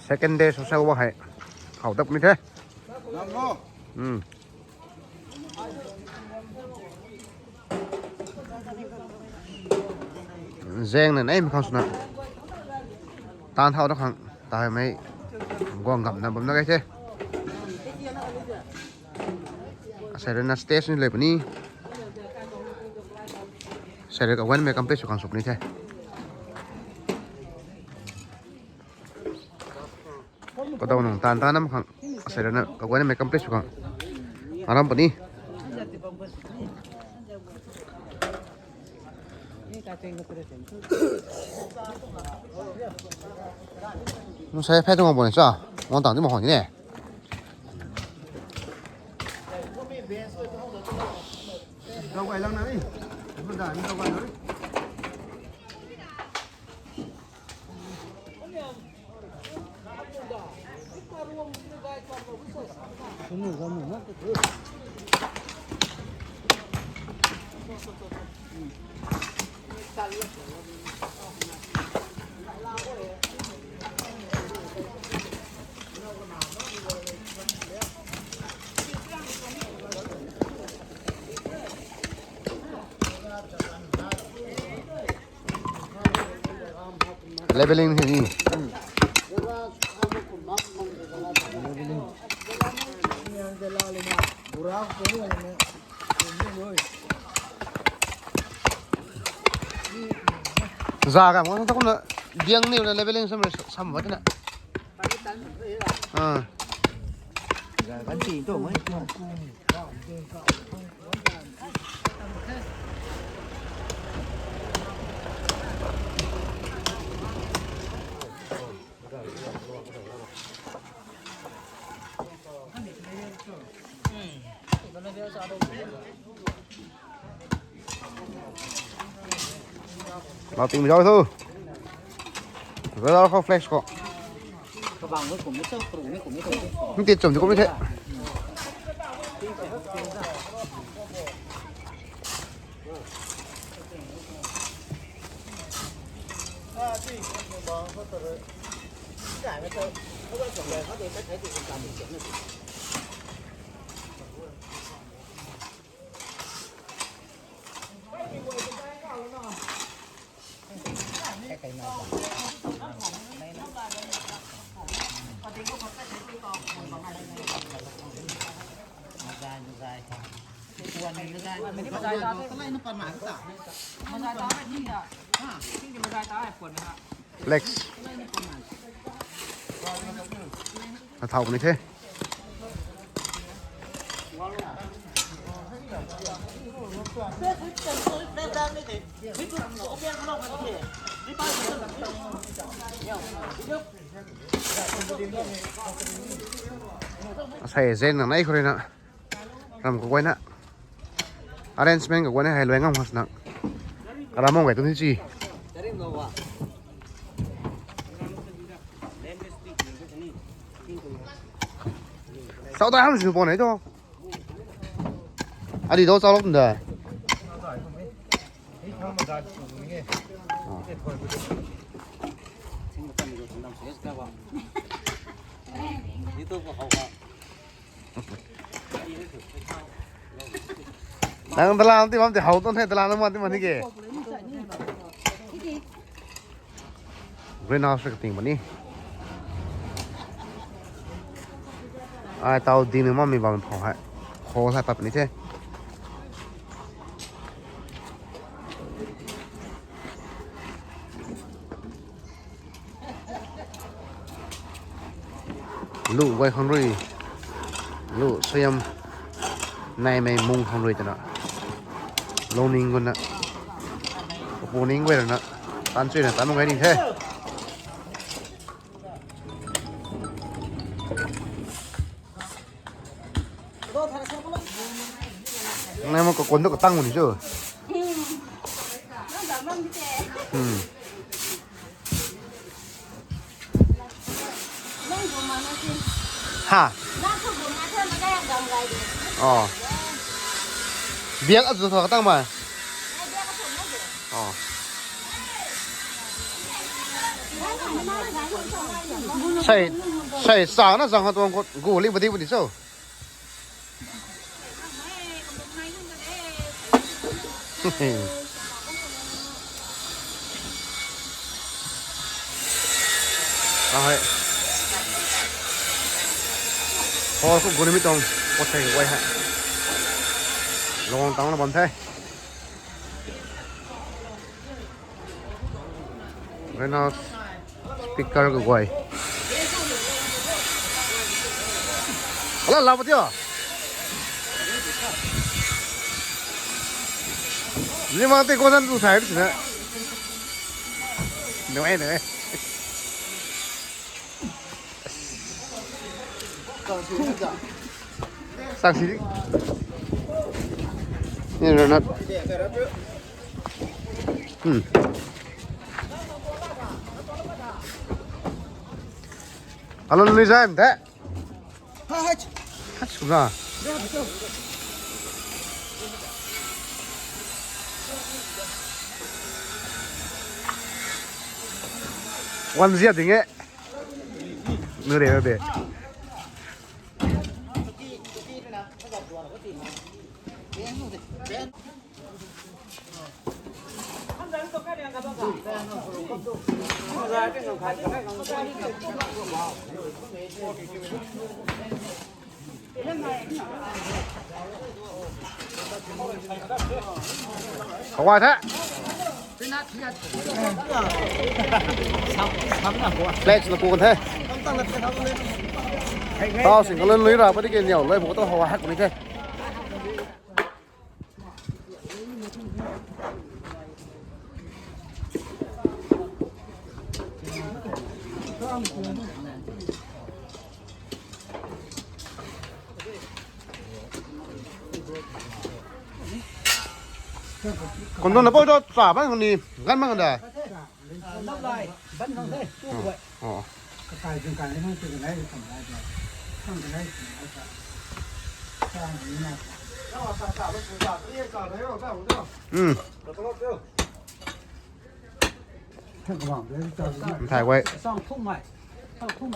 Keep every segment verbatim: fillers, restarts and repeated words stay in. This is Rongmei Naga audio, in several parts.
Second day social work hei. Khou dak ni the. Lam lo. Hmm. Zeng na nei mi khang swna. Tan thau da khang. Taimei guang gamna bam na gai the. Asei rui na stage ni le puni. Asei rui kaguanmei complete sw khang sw puni the. Kadau nung tan tan nam khang. Asei rui na kaguanmei complete sw khang. Aram puni. Nung sai phe tuang bam ni cha. Wang tang di ma hon ni ne. Dau gai lang na ni. Dau gai lang ni. Leveling hei ni. Zaga mo ta kumna diang ni na leveling sam sam ba tina. Ah. Kan ti to mo. Lau ting zau thu. Zau khou flex khou. Kabang kum ni so, kum ni kum ni kum ni. Nti chum di kum ni the. Flex. Na thau ni the. Asei zeng na nai khou rui na. Ram kaguayna. Arrangement kaguayna hei luai ngam khang swna. Karam mong gai tu ni chi. Sau dai ham sini pon hei tu. Adi dou chau lou tun da. Nang dalam ti bam ti hau ton the, dalam nang man ti man ni ke. Greenhouse ka ting bam ni. Ai tau ding ni mam mi bam phou hai. Hall hai pat ni the. Lu guay khang rui. Lu suaihiam. Naimei mung khang rui twna. Lungning guna. Kapu ning guay rana. Tan chuina tan mung gai ni the. Nai mo kakun tu katang ni chu. Hmm. Ha. Oh. Biak azu tho katang ma. Oh. Sei, sei sa na zang ha tuang khou gu li badi badi cho. Ahei. Hall khou gu ni mi tuang. Pot sei guay hei. Long tang na bam the. Rena speaker ka guay. Ala la patio. Ni mang te ko san tu sai na. Nai nai. Sang si. Ni Rena. Hmm. Alon lui zai mte. Hach. Hach kumna. Wan zia ding e. Nu re be. Khou guay the. Plate na pu kan the. Tau sing kalun lui ra pa di ke niau lui bu tu khou guay hak ni the. Kon don na poi do sa bang ni gan bang da. Nap lai ban nang the tu guay. Oh. Kakai jingkai nang tu nai kam lai da. Kam nai. Sa ni na. Hmm. Thai guay.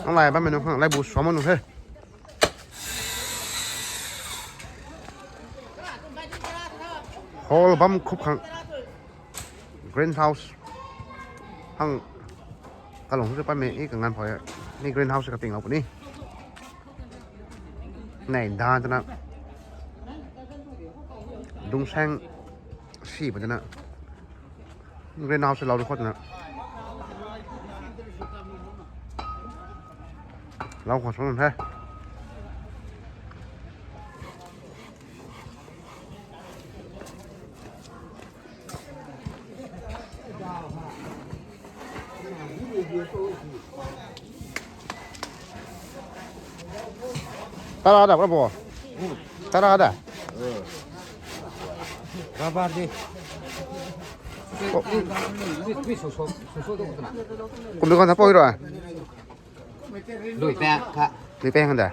Nang lai bam mei nung khang lai bu suam nung the. Hall bam khup khang. Green house. Hang kalung se pat mei e kanganv phou e. Ni green house ka ting lou puni. Nei dan tana. Dung sang si pa tana. Green house lou khou tana. Lou khou sung the. Tara da, bravo. Tara da. Rabar di. Kum du kan tha poi ro. Lui peng kha. Lui peng kan da.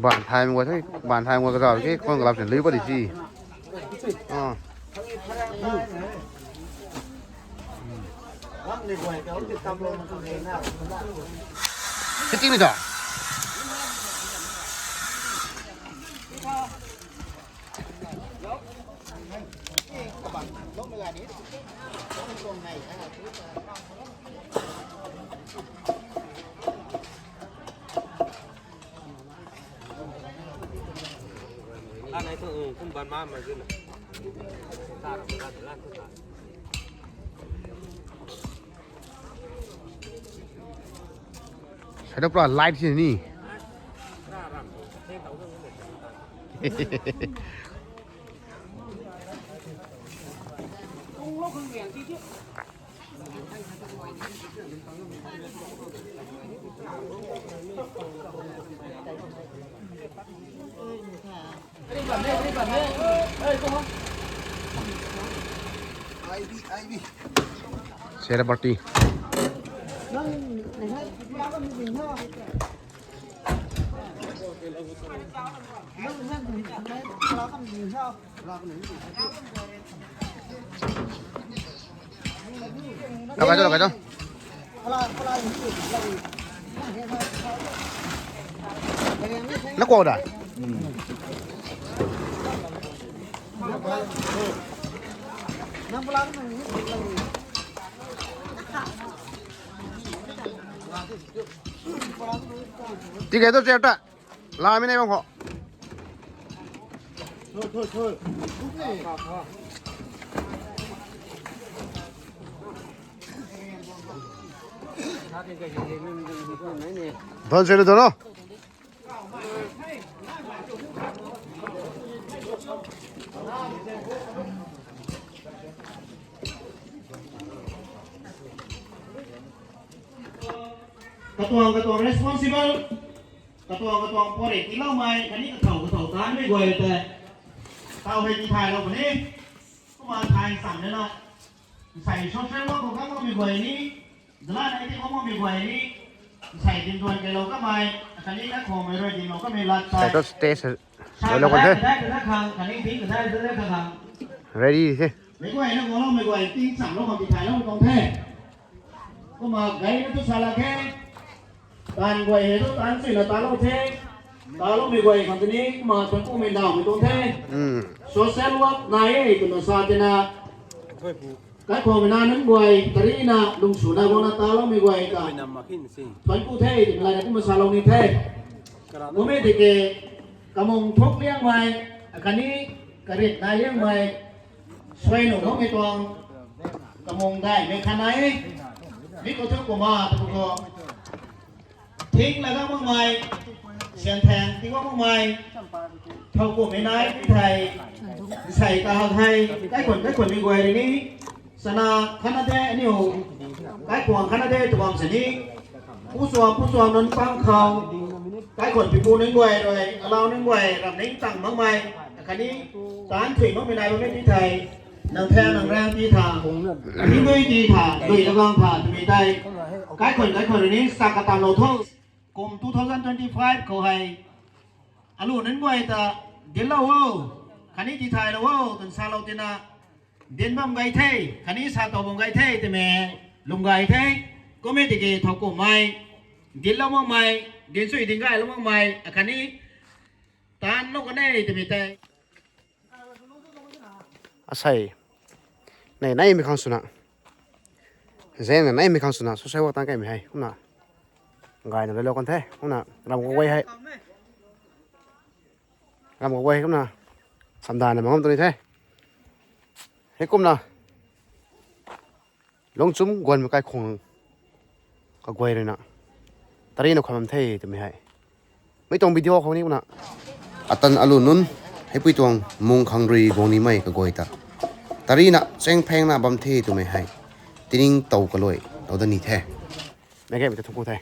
Ban thai mei guay the, ban thai mei guay kazauh ki khon kalap sin lui pa di si. Ah. Sitting ni da. Sa da pura light si ni. Celebrity. Kakai tu, kakai tu. Na kuak da. Ticket tu chair ta. Lamei nei bam khou. Don selu don o. Katuang katuang responsible, katuang katuang pori tiiloumei khatni kathau kathau tanmei guay tei tau hei tithaylou puni. Kumna thay cham lana, nsei social work khou kang bammei guay ni, zala nei ti khou bammei guay ni, nsei dinduan keylou kamei, khatni kakhomei rui dinglou kamei lat tei. Side of stage, sa lou kan the. Kadai kadai khang, khatni ding kadai kadai khang. Ready the. Meic guayna guangloumei guay ting chamlou khang tithaylou tuang the. Kumna gayna tu sa lak khe. Taanv guay hei tu taanv suina talou the. Taloumei guay khang tini kumna thuanc kumei ndauhmei tuang the. Social work nai e twna sa tina. Kaikhwangmei na nunc guay, tarina lungsuna guangna taloumei guay ta thuanc ku the twmei layna kumna salou ni the. Kummei tiki kamung thuk liangmei, khatni karit nai liangmei, suai nuh makmei tuang kamung daihmei khat nai e. Mi khou thu kumna tu khou thing lana makmei, sianthaeng ti makmei, thowkumhmei nai ti thei, nsei kahak hei kaikhun kaikhunmei guay rui ni, sana khatna the aniu, kaikhwang khatna the tw bam sini, pusuam pusuam nunc pang khou, kaikhun pipu nunc guay rui, alau nunc guay ram ning tang makmei, khatni taanv thuy makmei nai bammei ti thei, nang thang nang rang ti tha, hindui ti tha, dui lagang tha twmei tei, kaikhun kaikhun rui ni sa katamlou tho. Kum two thousand twenty-five khou hei, alu nunc guay ta, dinlou o, khatni tithaylou o twna salou tina, din bam gay the, khatni sa tow bam gay the twmei lwm gay the. Kummei tiki thowkumhmei, dinlou makmei, dinsui dinggaylou makmei, khatni taanvlou kan e twmei tei asei nei neimei khang swna, zaengna neimei khang swna social work tang kaimei hei kumna gayna lou kan the. Kumna ram kaguay hei, ram kaguay hei kumna samdana mang ngam tu ni the. Heikumna Lungchum guanmei kaikhwang kaguay ruina tarina khwan bam the twmei hei mei tuang video khou ni kumna, atan alu nunc, heipui tuang mung khang rui guang nimei kaguay ta tarina chaengphengna bam the twmei hei tiningtow kaluai lou dat ni the. Mei gaymei ta thungc ku the.